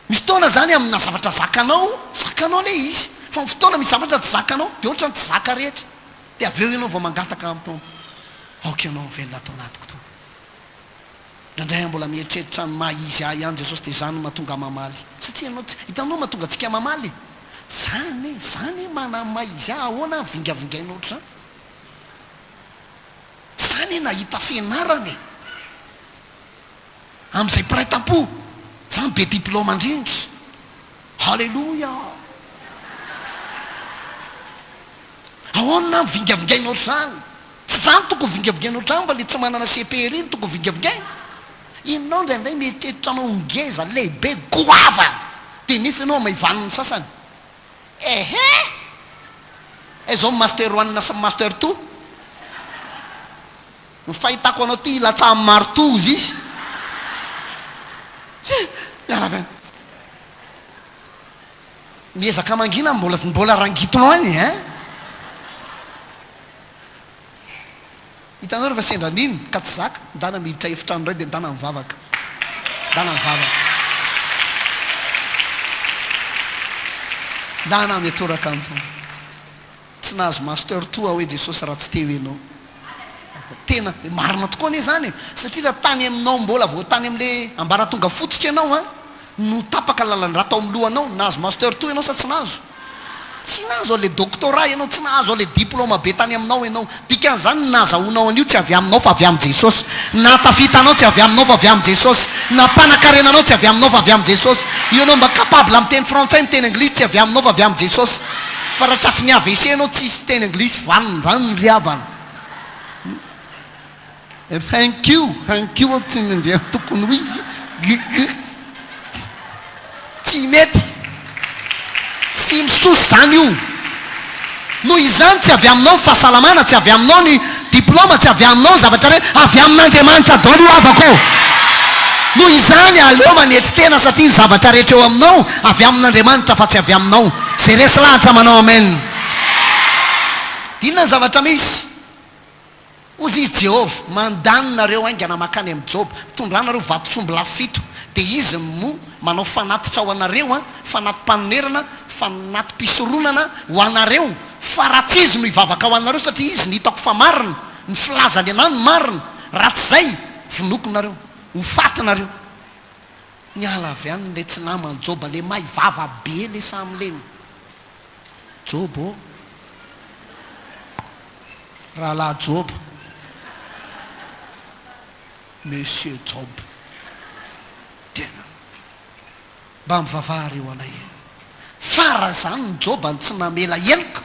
misy fotoana zany amina zavatra zakanao, zakanao le izy. Fa ny fotoana misy zavatra tsy zakanao, de ohatrany tsy zaka rehetra. Dia avy eo ianao vao mangataka amin'ny Tompo, Aoka Ianao ho velona ato anatiko, Tompo. Indraindray aho mbola mieritreritra ny maha izy ahy ihany Jesosy dia izany no mahatonga ahy mamaly. Satria ianao tsy, hitanao mahatonga antsika mamaly e. Zany e, zany e mana ny maha izy ahy, ahoana aho vingavingaina ohatr'izany? Zany e nahita fianarana e. Amin'izay mpiray tampo, zany be diplôme indrindra. Haleloia! Ahoana no vingavingaina ohatr'izany? Tsy za no tokony vingavingaina ohatr'izany fa le tsy manana CP ery no tokony vingavingaina. Ianao indraindray mieritreritra anao ho ngeza, lehibe, goavana, dia nefa ianao hamaivanin'ny sasany. Ehe! Aiza zao ny master one sy ny master two? Ny fahitako anao ty ilatsahan'ny maritoa hozy izy. Miala avy any. Miezaka mangina mbola mbola rangitinao any hein. Hitanao rehefa sendra an'iny ka tsy zaka, ndana miditra efitrano indray dia ndana mivavaka. Ndana mivavaka. Ndana mitoraka ny Tompo. Tsy nahazo master toa hoe Jesosy raha tsy teo ianao. Tena marina tokoa anie izany e! Satria raha tany aminao mbola vao tany amin'le ambaratonga fototra ianao an, no tapaka ny lalan-drà tao amin'ny lohanao, nahazo master toa ianao sa tsy nahazo? Tsy nahazo an'le doctorat ianao, tsy nahazo an'le diplôme be tany aminao ianao. Dikan'izany ny nahazahoanao an'io tsy avy aminao fa avy amin'i Jesosy. Ny nahatafita anao tsy avy aminao fa avy amin'i Jesosy. Ny nahampanakarena anao tsy avy aminao fa avy amin'i Jesosy. Io ianao mba capable miteny frantsay, miteny anglisy tsy avy aminao fa avy amin'i Jesosy. Fa raha tratry ny AVC ianao tsisy teny anglisy vanona zany ry havana. Thank you, thank you tsy nandeha tokony ho izy. Gg. Tsy mety. Tsy misosa zany io. Noho izany tsy avy aminao ny fahasalamana, tsy avy aminao ny diploma, tsy avy aminao ny zavatra rehetra, avy amin'Andriamanitra daholo io havako ô. Noho izany aleo manetry tena satria ny zavatra rehetra eo aminao avy amin'Andriamanitra fa tsy avy aminao. Izay resy lahatra manao amen. Inona ny zavatra misy? Hozy izy Jehovah, Mandany nareo haingana mankany amin'i Joba, mitondrà nareo vatosomby lafo fito, dia izy no manao fanatitra ho anareo, an, fanati-panonerana, fanati-pisoronana ho anareo, fa raha tsy izy no hivavaka ho anareo, satria izy no hitako fa marina, ny filazany anah no marina, raha tsy izay, vonoiko nareo, ho faty nareo. Niala avy any le tsy naman'i Joba, le may vava be le samy leny. Joba ô! Rahalahy Joba. Monsieur Job. Mba mivavaha re ho anay e. Fa raha zany ny Joba no tsy namela heloka,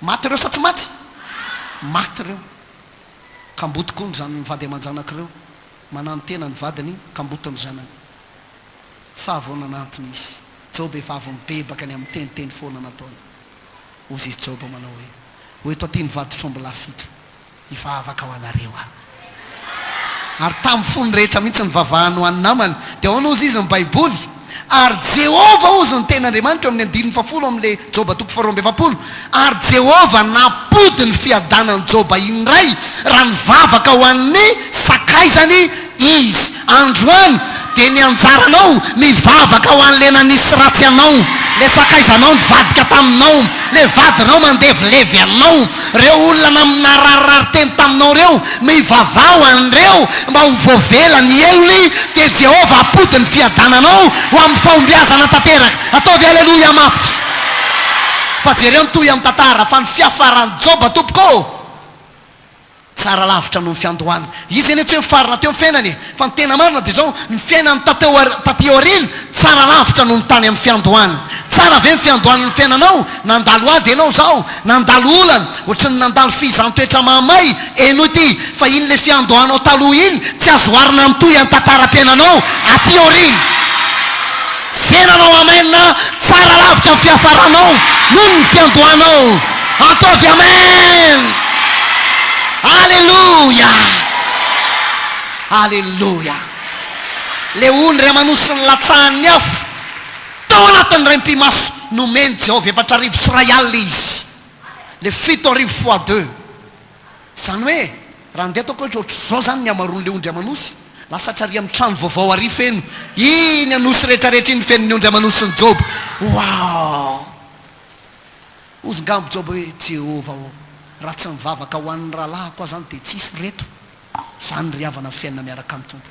maty ireo sa tsy maty? Maty ireo. Kamboty koa ny zan vady aman-janaka ireo, mananontena ny vadiny, kamboty ny zanany. Fa vao nanantona izy. Joba efa avy nibebaka ny amin'ny teniteny foana nataony. Hozy izy Joba manao hoe, Ho eto aty ny vaditr'ombilahy fito. Hivavaka ho anareo aho. Ary tamin'ny fony rehetra mihitsy nivavahany ho an'ny namany. Dia ahoana hozy izy ny Baiboly? Ary Jehovah hozy ny tena Andriamanitra eo amin'ny andininy fahafolo amin'ilay Joba toko faharoa-amby-efapolo. Ary Jehovah nampody ny fiadanan'i Joba indray raha nivavaka ho an'ny sakaizany izy. Androany dia ny anjaranao mivavaka ho an'ilay nanisy ratsy anao, ilay sakaizanao nivadika taminao, ilay vadinao mandevilevy anao, ireo olona naminararirary teny taminao ireo, mivavaha ho an'ireo mba ho voavela ny helony dia Jehovah hampody ny fiadananao ho amin'ny fahombiazana tanteraka. Ataovy Aleloia mafy. Fa jereo ny tohy amin'ny tantara fa ny fiafaran'i Joba tompoko ô! Tsara lavitra noho ny fiandohana. Izy anie tsy hoe nifarana teo ny fiainany e! Fa ny tena marina dia izao, ny fiainany tateo taty aoriana tsara lavitra noho ny tany amin'ny fiandohana. Tsara ve ny fiandohan'ny fiainanao? Nandalo ady ianao izao, nandalo olana, ohatry ny nandalo fihizan-toetra mahamay, henoy ity, fa iny ilay fiandohanao taloha iny tsy azo oharina amin'ny toy an'ny tantaram-piainanao aty aoriana. Ze nanao amen tsara lavitra ny fiafaranao noho ny fiandohanao. Ataovy amen! Aleloia! Aleloia! Le ondry aman'osy nilatsahan'ny afo tao anatin'ny raim-pimaso nomen'i Jehovah 2004 izy. Le 7000 fois deux. Izany hoe, raha andeha ataoko hoe ohatr'izao izany ny hamaroan'ilay ondry aman'osy, lasa hatrary amin'ny trano vaovao ary feno, iny anosy rehetrarehetra iny feno ny ondry aman'osin'i Joba. Wow! Hozy ngamba Joba hoe, Jehovah ô, raha tsy nivavaka ho an'ny rahalahiko aho izany dia tsy hisy ireto. Izany ry havana ny fiainana miaraka amin'ny Tompo.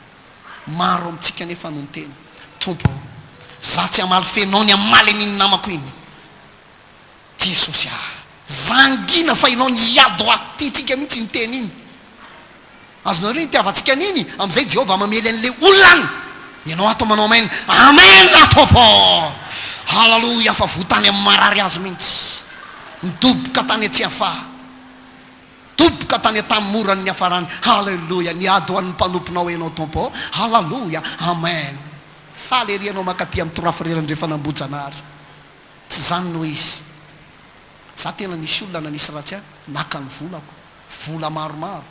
Maro amintsika anefa no miteny, Tompo ô, izaho tsy hamaly fenao ny hamaly an'iny namako iny. Jesosy ah! Zangina fa ianao niady hoa! Tiantsika mihitsy iny teny iny. Azonareo itiavantsika an'iny? Amin'izay Jehovah mamely an'ilay olona any. Ianao ato manao amen. Amen Tompo! Haleloia fa voa tany amin'ny marary azy mihitsy. Nidoboka tany Tsiafahy. Doboka tany an-tamoran'ny niafarany. Haleloia! Niady ho an'ny mpanomponao ianao Tompo. Haleloia! Amen. Faly ery ianao mankaty amin'ny Torafrera Andrefan'Ambohijanahary. Tsy zany no izy. Za tena nisy olona nanisy ratsy ahy, naka ny volako, vola maromaro.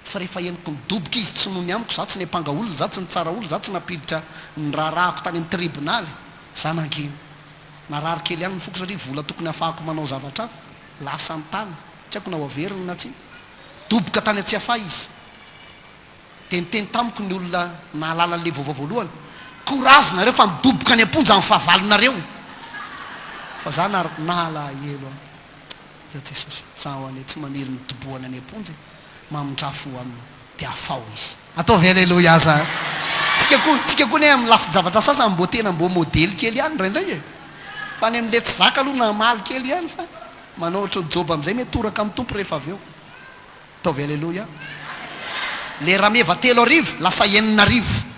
Fa rehefa henoko nidoboka izy tsy noho ny amiko, za tsy niampanga olona, za tsy nitsara olona, za tsy nampiditra ny raharahako tany amin'ny tribonaly, za nangina. Narary kely ihany ny foko satria vola tokony hahafahako manao zavatra hafa, lasa ny tany, tsy haiko na ho averiny na tsia. Doboka tany Antsiafahy izy. Dia niteny tamiko ny olona nahalala an'ilay vaovao voalohany, Courage nareo fa midoboka any am-ponja ny fahavalonareo. Fa za nalahelo aho. Ya Jesosy, zaho anie tsy maniry ny hidobohany any am-ponja e. Mamindrà fo aminy, dia afaho izy. Ataovy Aleloia zany. Tsika koa, tsika koa anie amin'ny lafin-javatra sasany mbô tena mbô modely kely ihany indraindray e. Fa any amin'ilay tsy zaka aloha namaly kely ihany fa manao ohatran'i Joba amin'izay mitoraka amin'ny Tompo rehefa avy eo. Ataovy Aleloia. Le rameva 3000 lasa 6000.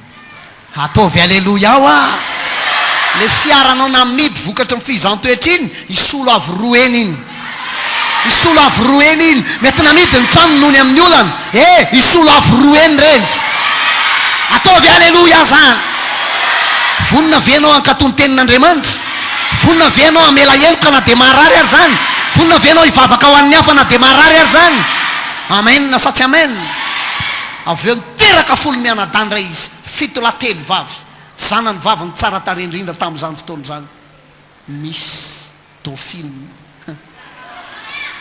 Ataovy Aleloia hoa. Le fiaranao namidy vokatry ny fihizan-toetra iny, hisolo avo roa heny iny. Hisolo avo roa heny iny. Mety namidy ny tranony noho ny amin'ny olana. Eh, hisolo avo roa heny ireny. Ataovy Aleloia zany. Vonona ve ianao hankatò ny tenin'Andriamanitra? Vonona ve ianao hamela heloka na dia maharary ary izany? Vonona ve ianao hivavaka ho an'ny hafa na dia maharary ary izany? Amen sa tsy amen? Avy eo niteraka folo mianadahy indray izy, fito lahy telo vavy. Zanany vavy no tsara tarehy indrindra tamin'izany fotoana izany. Miss Dauphine.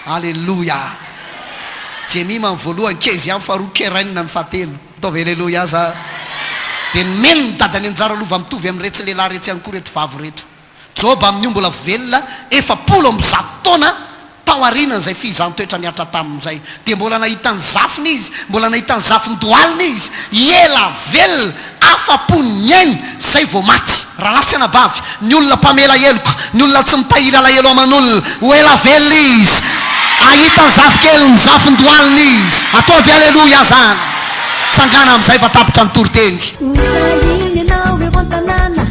Aleloia! Jemima ny voalohany, Kezia ny faharoa, Keren ny fahatelo. Ataovy aleloia za. Dia nomeny ny dadany anjara lova mitovy amin'iretsy lehilahy iretsy ihany koa ireto vavy ireto. Joba amin'io mbola velona 140 taona tao aorianan'izay fihizan-toetra nihatra tamin'izay. Dia mbola nahita ny zafiny izy, mbola nahita ny zafin-dohaliny izy. Ela velona, afa-po ny ainy, izay vao maty. Rahalahy sy anabavy, ny olona mpamela heloka, ny olona tsy mitahiry alahelo aman'olona, ho ela velona izy, hahita ny zafikeliny, ny zafin-dohaliny izy. Ataovy Aleloia zany. Tsangana amin'izay fa tapitra ny toriteny. Ho tahiana ianao eo an-tanàna.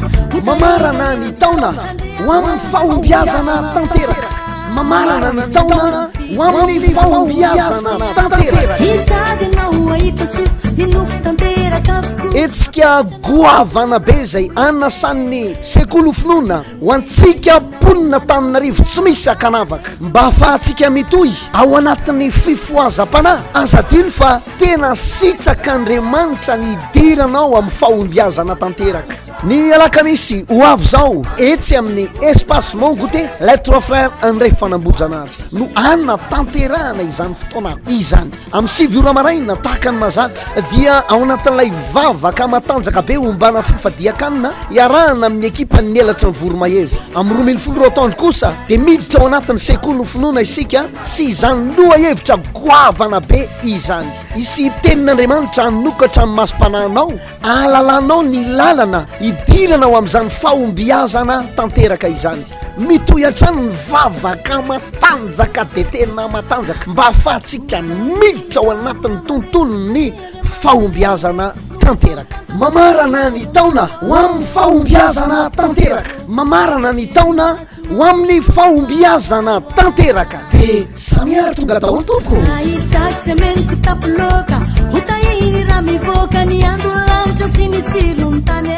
Mamarana ny taona ho amin'ny fahombiazana tanteraka. Mamarana ny taona ho amin'ny fahombiazana tanteraka. Hitady anao hahita soa ny nofy tanteraka avokoa. Hetsika goavana be izay anasan'ny Sekoly Finoana ho antsika mponina Antananarivo tsy misy ankanavaka mba hahafahantsika mitohy ao anatin'ny fifohazam-panahy. Aza adino fa tena sitrak'Andriamanitra ny hidiranao amin'ny fahombiazana tanteraka. Ny alakamisy ho avy izao, etsy amin'ny Espace Mon Goûter, Les Trois Frères Andrefanambojanahary no hanatanterahana izany fotoana izany. Amin'ny 9 ora maraina, tahaka ny mahazatra, dia ao anatin'ilay vavaka matanjaka be ombana fifadian-kanina iarahana amin'ny ekipan'ny Elatry ny Voromahery. Amin'ny 12 ora atoandro kosa dia miditra ao anatin'ny sekoly ho finoana isika sy izany lohahevitra goavana be izany. Hisy tenin'Andriamanitra hanokatra ny masom-panahinao Ahalalanao ny lalana hidirana ho amin'izany fahombiazana tanteraka izany. Mitohy hatrany ny vavaka matanjaka dia tena matanjaka mba hahafahantsika miditra ao anatin'ny tontolon'ny fahombiazana tanteraka. Mamarana ny taona ho amin'ny fahombiazana tanteraka. Mamarana ny taona Ho amin'ny fahombiazana tanteraka. Dia samia ary tonga daholo tompoko. Nahita tsy ameno kitapo loaka ho tahiry raha mivoaka ny andron'ny lanitra sy ny tsilon'ny tany e.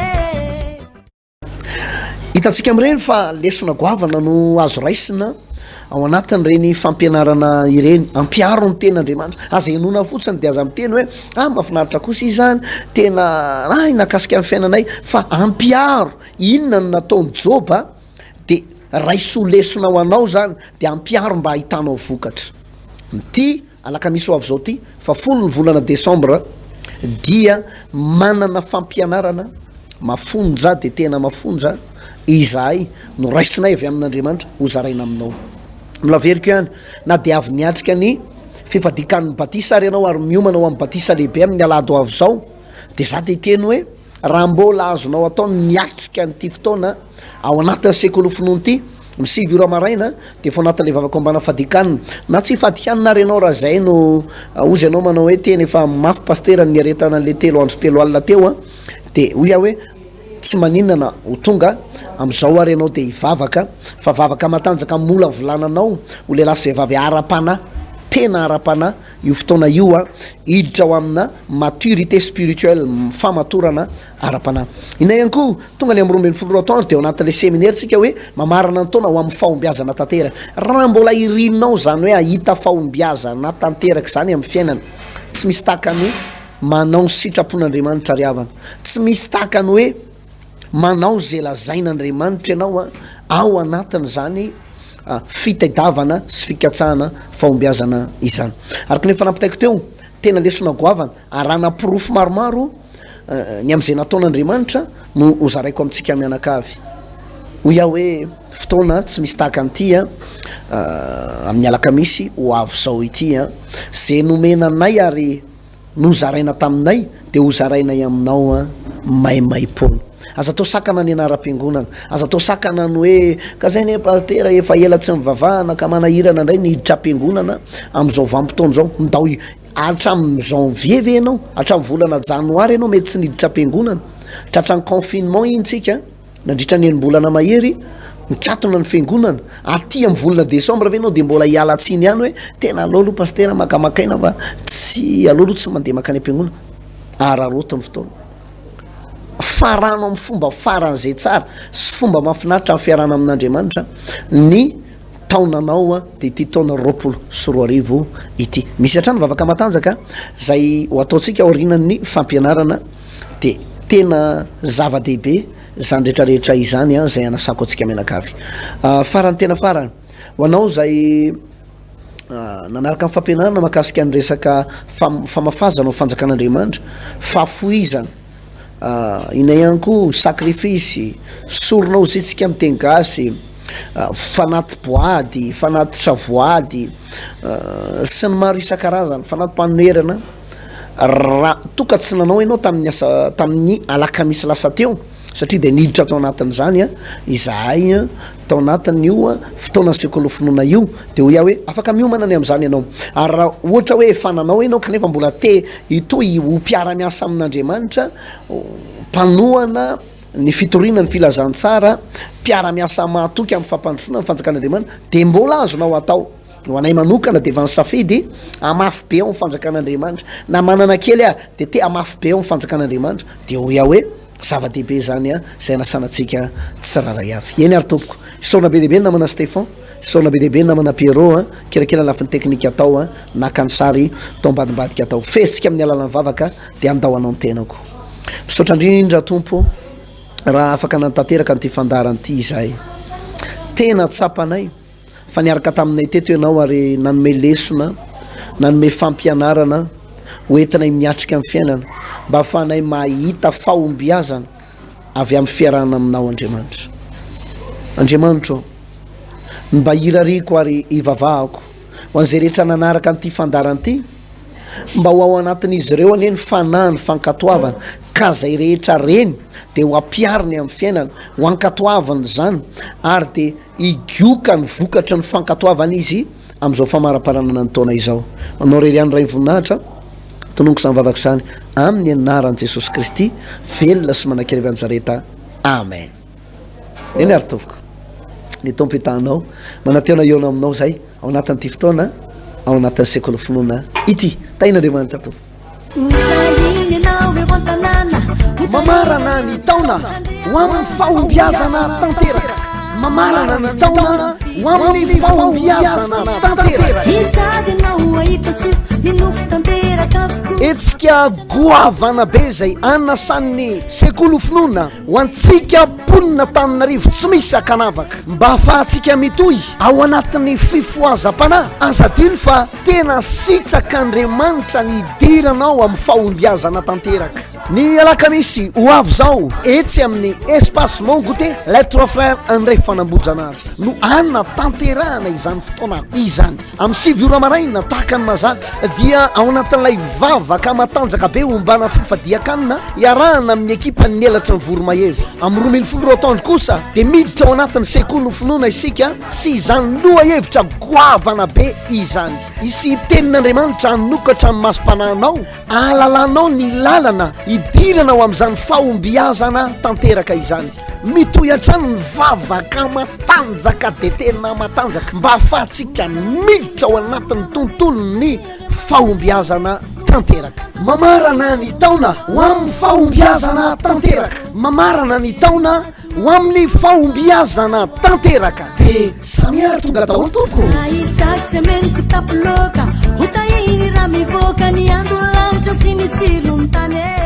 Hitantsika amin'ireny fa lesona goavana no azo raisina ao anatin'ireny fampianarana ireny. Ampiharo ny tenin'Andriamanitra. Aza henoina fotsiny dia aza miteny hoe ah mahafinaritra kosa izy izany, tena ah nahakasika ny fiainanay fa ampiharo. Inona no nataon'i Joba? Dia raiso ho lesona ho anao izany dia ampiharo mba hahitanao vokatra. Ity alakamisy ho avy izao ity, fa folon'ny volana desambra, dia manana fampianarana mafonja dia tena mafonja izahay, noraisinay avy amin'Andriamanitra hozaraina aminao. Mbola averiko ihany, na dia avy niatrika ny fifadian-kanin'ny batisa ary ianao ary miomana ho amin'ny batisa lehibe amin'ny alahady ho avy izao, dia za dia hiteny hoe, Raha mbola azonao atao ny miatrika an'ity fotoana ao anatin'ny sekoly finoana ity, amin'ny 9 ora maraina dia efa ao anatin'ilay vavaka ombana fadikanina. Na tsy hifady hanina ary ianao raha izay no hozy ianao manao hoe tena efa mafy pasitera ny niaretana an'ilay telo andro telo alina teo an, dia hoy aho hoe tsy maninona na ho tonga amin'izao ary ianao dia hivavaka fa vavaka matanjaka hamolavolana anao ho lehilahy sy vehivavy ara-panahy, tena ara-panahy. Io fotoana io a, hiditra ao amina maturité spirituelle, famatorana ara-panahy. Inona ihany koa, tonga ny amin'ny 12 ora atoandro dia ao anatin'ilay seminaire tsika hoe mamarana ny taona ho amin'ny fahombiazana tanteraka. Raha mbola irinao izany hoe hahita fahombiazana tanteraka izany amin'ny fiainana, tsy misy tahaka ny manao ny sitrapon'Andriamanitra ry havana. Tsy misy tahaka ny hoe manao izay lazain'Andriamanitra ianao ao anatin'izany fitadiavana sy fikatsahana fahombiazana izany. Araka ny efa nampitaiko teo, tena lesona goavana arahana porofo maromaro ny amin'izay nataon'Andriamanitra no hozaraiko amintsika mianakavy. Hoy aho hoe fotoana tsy misy tahaka an'ity amin'ny alakamisy ho avy izao ity, izay nomena anay ary Nozaraina taminay dia hozarainay aminao an maimaimpoana. Aza atao sakana ny anaram-piangonana. Aza atao sakana ny hoe ka zay anie pasitera efa ela tsy nivavahana ka manahirana indray ny hiditra am-piangonana amin'izao vanim-potoana izao. Ndao hatramin'ny janvier ve ianao? Hatramin'ny volana janoary ianao mety tsy niditra am-piangonana. Tratran'ny confinement iny tsika. Nandritra ny enim-bolana mahery, nikatona ny fiangonana. Aty amin'ny volana desambra ve ianao dia mbola hiala tsiny ihany hoe tena aleo aloha pasitera makamaka aina fa tsy aleo aloha tsy mandeha mankany am-piangonana. Araraoty ny fotoana. Farano amin'ny fomba faran'izay tsara sy fomba mahafinaritra ny fiarahana amin'Andriamanitra ny taonanao dia ity taona 2020 ity. Misy hatrany vavaka matanjaka izay ho ataontsika aorianan'ny fampianarana. Dia tena zava-dehibe izany rehetra rehetra izany an, izay anasako antsika mianakavy. Farany tena farany, ho anao izay nanaraka ny fampianarana mahakasika ny resaka famafazana ho fanjakan'Andriamanitra, fahafohizana, inona ihany koa, sacrifice, sorona hozy isika amin'ny teny gasy, fanati-boady, fanatitra voady, sy ny maro isan-karazany, fanati-panonerana. Raha toa ka tsy nanao ianao tamin'ny asa tamin'ny alakamisy lasa teo, satria dia niditra tao anatin'izany izahay tao anatin'io fotoana sekoly finoana io, dia hoy aho hoe afaka miomana ny amin'izany ianao. Ary raha ohatra hoe efa nanao ianao kanefa mbola te hitohy ho mpiara-miasa amin'Andriamanitra, mpanohana. ny fitoriana ny filazantsara, mpiara-miasa mahatoky amin'ny fampandrosoana ny fanjakan'Andriamanitra dia mbola azonao atao. Ho anay manokana dia efa nisafidy hamafy be ao amin'ny fanjakan'Andriamanitra. Na manana kely aho dia te hamafy be ao amin'ny fanjakan'Andriamanitra. Dia hoy aho hoe zava-dehibe izany izay anasana antsika tsirairay avy. Eny ary tompoko. Isaorana be dia be ny namana Stephan, isaorana be dia be ny namana Pierrot nikirakira ny lafiny teknika tao, naka ny sary tao ambadimbadika tao. Fehezitsika amin'ny alalan'ny vavaka dia andao hanao ny tenako. Misaotra indrindra Tompo raha afaka nanatanteraka an'ity fandaharana ity izahay. Tena tsapanay fa niaraka taminay teto ianao ary nanome lesona, nanome fampianarana ho entinay miatrika ny fiainana mba hahafahanay mahita fahombiazana avy amin'ny fiarahana aminao Andriamanitra. Andriamanitra ô, ny mba hirariako ary hivavahako ho an'izay rehetra nanaraka an'ity fandaharana ity, Mba ho ao anatin'izy ireo anie ny fanahin'ny fankatoavana, ka izay rehetra reny dia ho ampihariny amin'ny fiainana, ho ankatoaviny izany, ary dia higoka ny vokatry ny fankatoavana izy amin'izao famaraparanana ny taona izao. Manao irery ihany Ray ny voninahitra, tononiko izany vavaka izany amin'ny anaran'i Jesosy Kristy, velona sy manan-kery avy any Nazareta. Amen. Eny ary tompoko. Ny Tompo hitahanao. Manantena hihaona aminao izay ao anatin'ity fotoana ao anatin'ny sekoly finoana ity. Tahin'Andriamanitra tompoko. Mamarana ny taona ho amin'ny fahombiazana tanteraka. Mamarana ny taona ho amin'ny fahombiazana tanteraka. Hetsika goavana be izay anasan'ny sekoly finoana Ho antsika mponin'Antananarivo tsy misy ankanavaka, mba hahafahantsika mitohy ao anatin'ny fifohazam-panahy, aza adino fa tena sitrak'Andriamanitra ny hidiranao amin'ny fahombiazana tanteraka. Ny alakamisy ho avy izao, etsy amin'ny Espace Mon Goûter, Les Trois Frères Andrefan'Ambohijanahary no hanatanterahana izany fotoana izany. Amin'ny 9 ora maraina, tahaka ny mahazatra, dia ao anatin'ilay vavaka matanjaka be ombana fifadian-kanina iarahana amin'ny ekipan'ny Elatry ny Voromahery. Amin'ny 12 ora atoandro kosa dia miditra ao anatin'ny sekoly finoana isika sy izany lohahevitra goavana be izany. Hisy tenin'Andriamanitra hanokatra ny masom-panahinao Ahalalanao ny lalana hidirana ho amin'izany fahombiazana tanteraka izany. Mitohy hatrany ny vavaka matanjaka dia tena matanjaka mba hahafahantsika miditra ao anatin'ny tontolon'ny fahombiazana tanteraka. Mamarana ny taona ho amin'ny fahombiazana tanteraka. Mamarana ny taona Ho amin'ny fahombiazana tanteraka. Dia samia ary tonga daholo tompoko ô! Nahita tsy ameno kitapo loaka Ho tahiry raha mivoaka ny andro lanitra sy ny tsiron'ny tany e.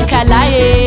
kala e.